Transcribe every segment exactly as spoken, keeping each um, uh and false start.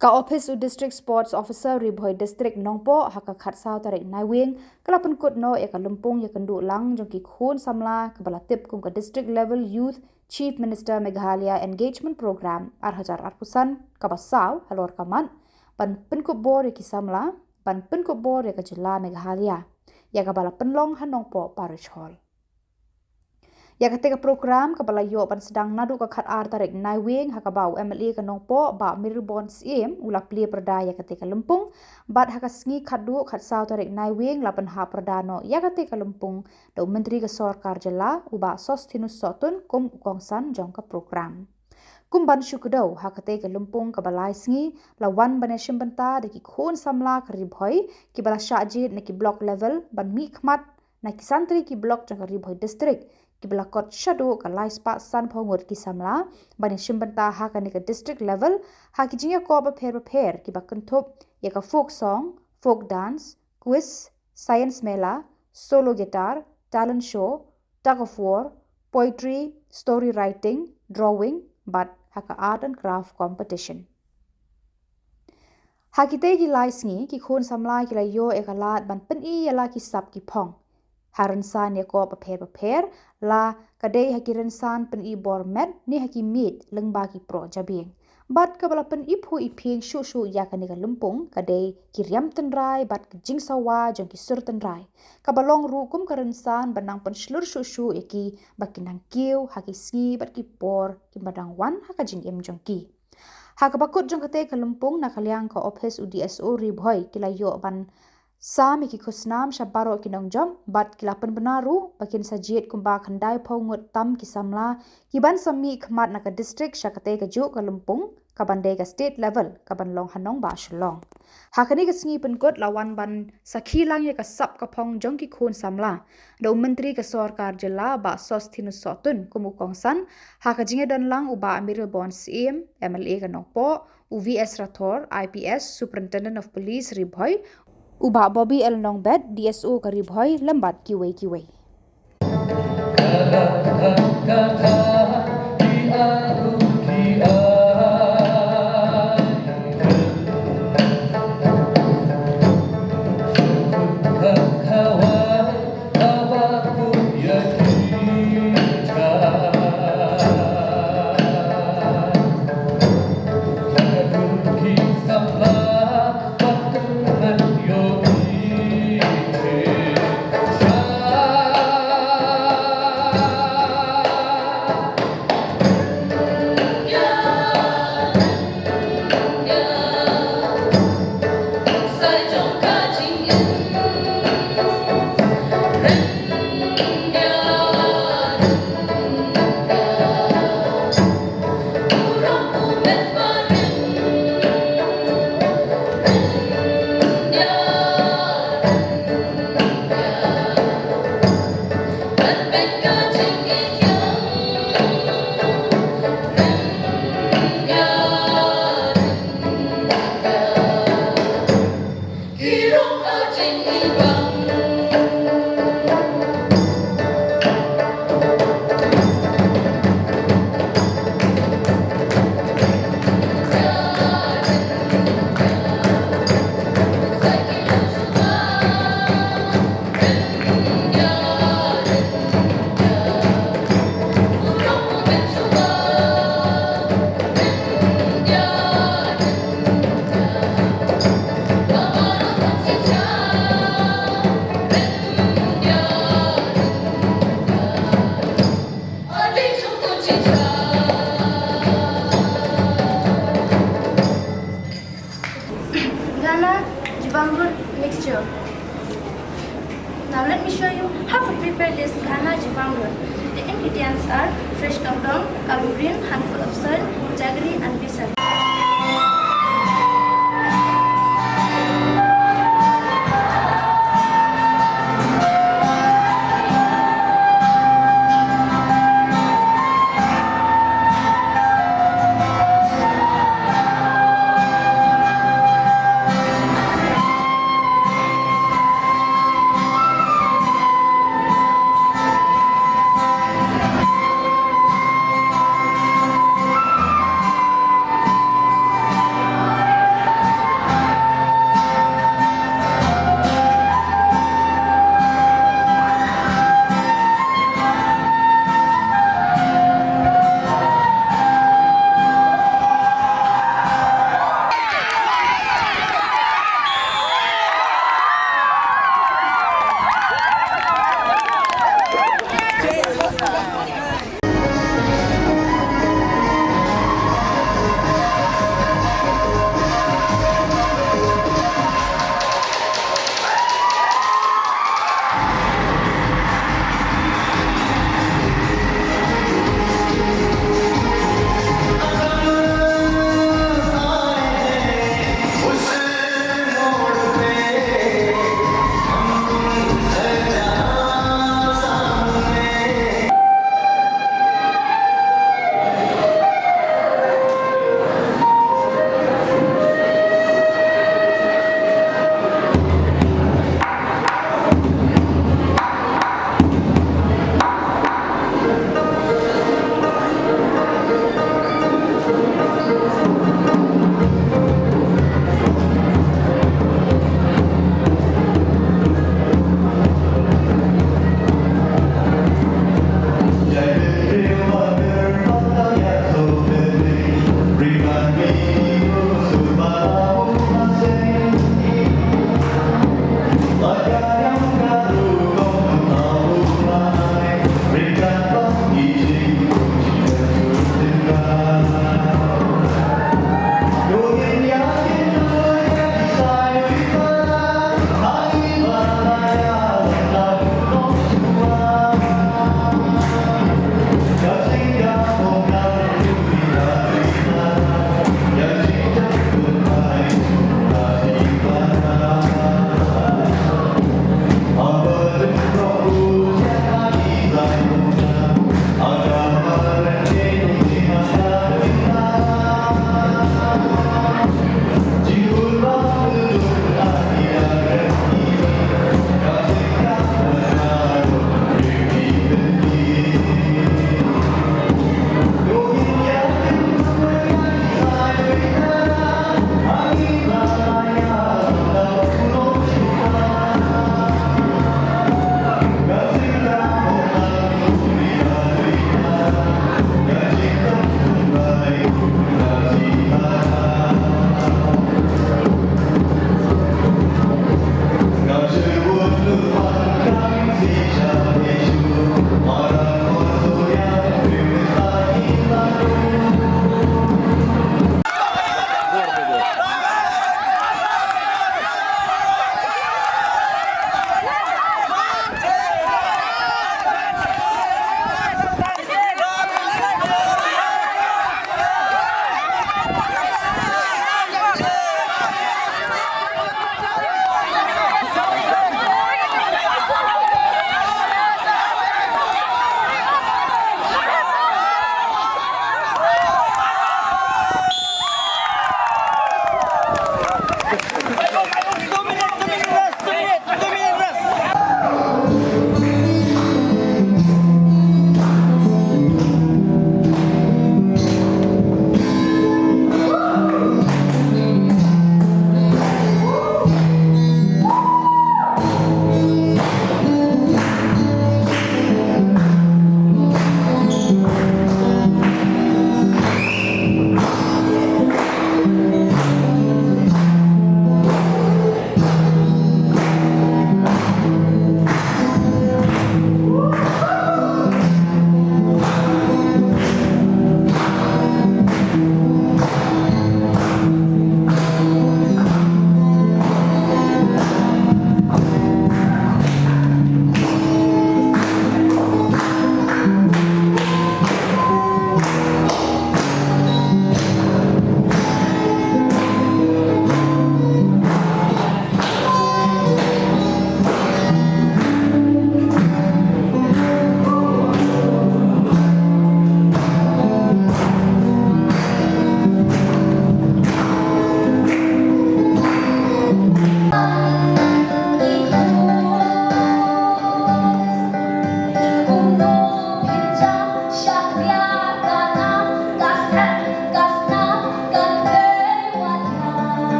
Ka Office u District Sports Officer Ri Bhoi District Nongpoh ha ka khatsaw tarik Naiwieng ka la pynkut noh ïa ka lympung ïakynduh lang jong ki khun samla kaba la tip kum ka District Level Youth Chief Minister Meghalaya Engagement Programme ar hajar arphew san kaba saw halor ka mat ban pynkup bor ïa ki samla, ban pynkup bor ïa ka jylla Meghalaya, ïa kaba la pynlong ha Nongpoh Parish Hall. Ïa katei ka program kaba la ïoh ban sdang naduh ka khatar tarik Naiwieng ha kaba u M L A ka Nongpoh Bah Mayralborn Syiem u la plie pyrda ïa katei ka lympung, bad ha ka sngi khatduh khatsaw tarik Naiwieng la pynhap pyrda noh ïa katei ka lympung da u Myntri ka Sorkar Jylla u Bah Sosthenes Sohtun kum u kongsan jong ka program. Kum ban shu kdew, ha katei ka lympung kaba lai sngi la wan ban ïashim bynta da ki khun samla ka Ri Bhoi kiba la shah jied na ki block level ban mihkhmat na ki san tylli ki block jong ka Ri Bhoi District kiba la kot shaduh ka lai spah sanphew ngut ki samla ban ïashim bynta ha kane ka district level ha ki jingïakob bapher bapher kiba kynthup ïa ka folk song, folk dance, quiz, science mela, solo guitar, talent show, tug of war, poetry, story writing, drawing, bad ha ka art and craft competition. Ha kitei ki lai sngi ki khun samla ki la ïoh ïa ka lad ban pyni ïa la ki sap ki phong ha rynsan ïakob bapher bapher, la ka dei ha ki rynsan pyni bor met ne ha ki miej lyngba ki proh jabieng. Bad kaba la pyni phuh i phieng shuh shuh ïa kane ka lympung ka dei ki riam tynrai bad ka jingsawa jong ki sur tynrai, kaba long ruh kum ka rynsan ban nang pynshlur shuh shuh ïa ki ba kin nang kiew ha ki sngi bad ki por kiba dang wan ha ka jingim jong ki. Ha kaba kut jong katei ka lympung na ka liang ka ophis u D S O Ri Bhoi ki la ïoh ban sam ïa ki khusnam sha baroh ki nongjop bad ki la pynbna ruh ba kin sa jied kumba khyndaiphew ngut tam ki samla kiban sa mihkhmat na ka district sha katei kajuh ka lympung kaban dei ka state level kaban long ha nongbah Shillong. Ha kane ka sngi pynkut la wan ban sakhi lang ïa ka sap ka phong jong ki khun samla da u Myntri ka Sorkar Jylla Bah Sosthenes Sohtun kum u kongsan, ha ka jingïadon lang u Bah Mayralborn Syiem, M L A ka Nongpoh, u V S Rathore, I P S, Superintendent of Police Ri Bhoi, u Bah Bobby L Nongbet, D S O ka Ri Bhoi, lem bad kiwei kiwei. Ghana Jivamrut mixture. Now let me show you how to prepare this Ghana Jivamrut. The ingredients are fresh kangkong, kabu green, handful of soil, jaggery and besan.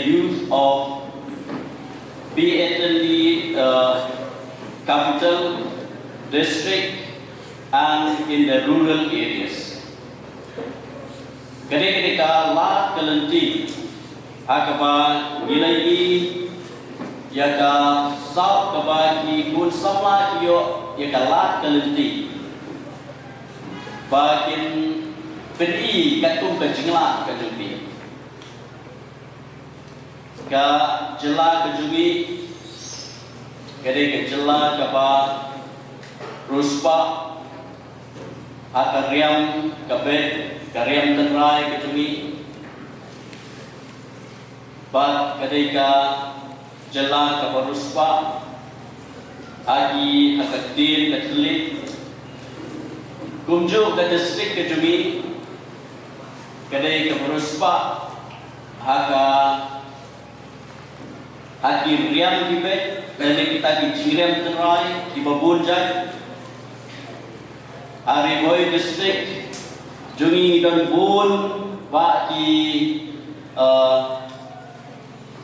youth of P H N D, uh, capital district and in the rural areas. Ka dei, ka dei ka lad ka lynti ha kaba ngi la ïohi ïa ka sap kaba ki khun samla ki ïoh ïa ka lad ka lynti ba kin pyni katkum ka jinglad ka jong ki. Ka jylla ka jong ngi ka dei ka jylla kaba riewspah ha ka riam ka beit, ka riam tynrai ka jong ngi. Bad ka dei ka jylla kaba riewspah ha ki, ha ka ktien ka thylliej. Kumjuh ka district ka jong ngi ka dei kaba riewspah ha ka, ha ki riam ki beit, lane kita ki jingriam tynrai kiba bun jait. Ha Ri Bhoi district jong ngi ngi don bun bah ki, eh,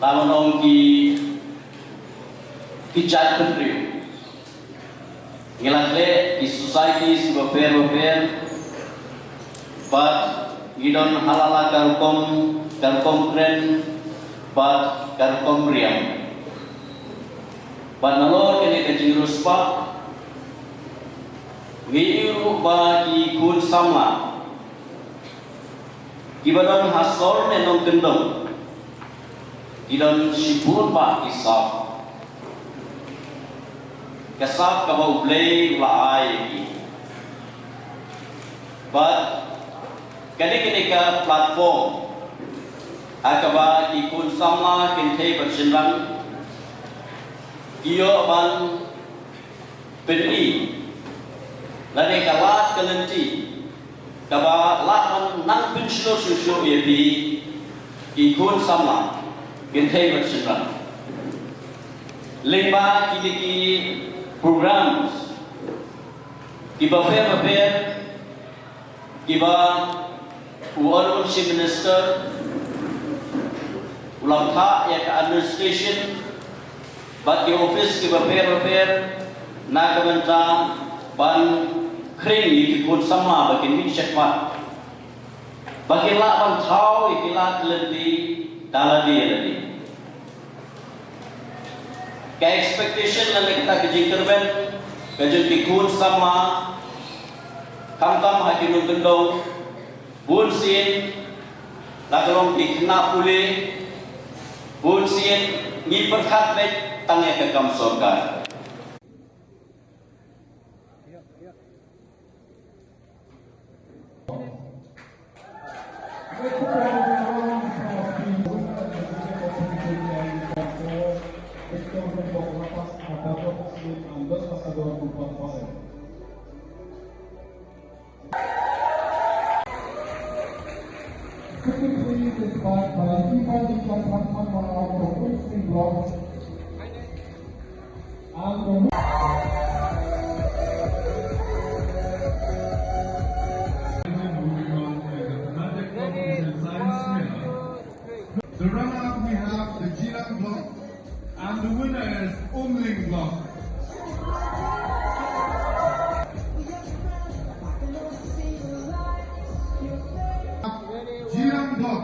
la ngan ong ki, ki jait bynriew. Ngi la khleh ki societies kiba pher bapher bad ngi don ha la la ka rukom, ka rukom kren bad ka rukom riam. Bad nalor kane ka jingriewspah ngi ïohi ruh ba ki khun samla kiba don ha sor ne nongkyndong ki don shibun bah ki sap. Ka sap kaba U Blei u la ai ïa ki. Bad kane, kane ka platform ha kaba ki khun samla kynthei bad shynrang ki ïoh ban pyni lane ka lad ka lynti kaba lah ban nang pynshlur shuh shuh ïa phi ki khun samla kynthei bad shynrang. Lyngba kine ki programs kiba pher bapher kiba u Honorable Chief Minister u la phah ïa ka administration bad ki office kiba pher bapher na ka bynta ban khring ïa ki khun samla ba kin mih shakhmat, ba kin lah ban thaw ïa ki lad lynti da lade lade. Ka expectation lane kata ka jingkyrmen ka jong ki khun samla, khamtam ha ki nongkyndong, bun sien la ka long ki khynnah pule, bun sien ngi pyrkhat beit tang ïa ka kam sorkar. Secretary is by, by Ivan Ivan Bhattacharya from Block. The runner-up, we have the Jirang block, and the winner is Umling block. Jirang block.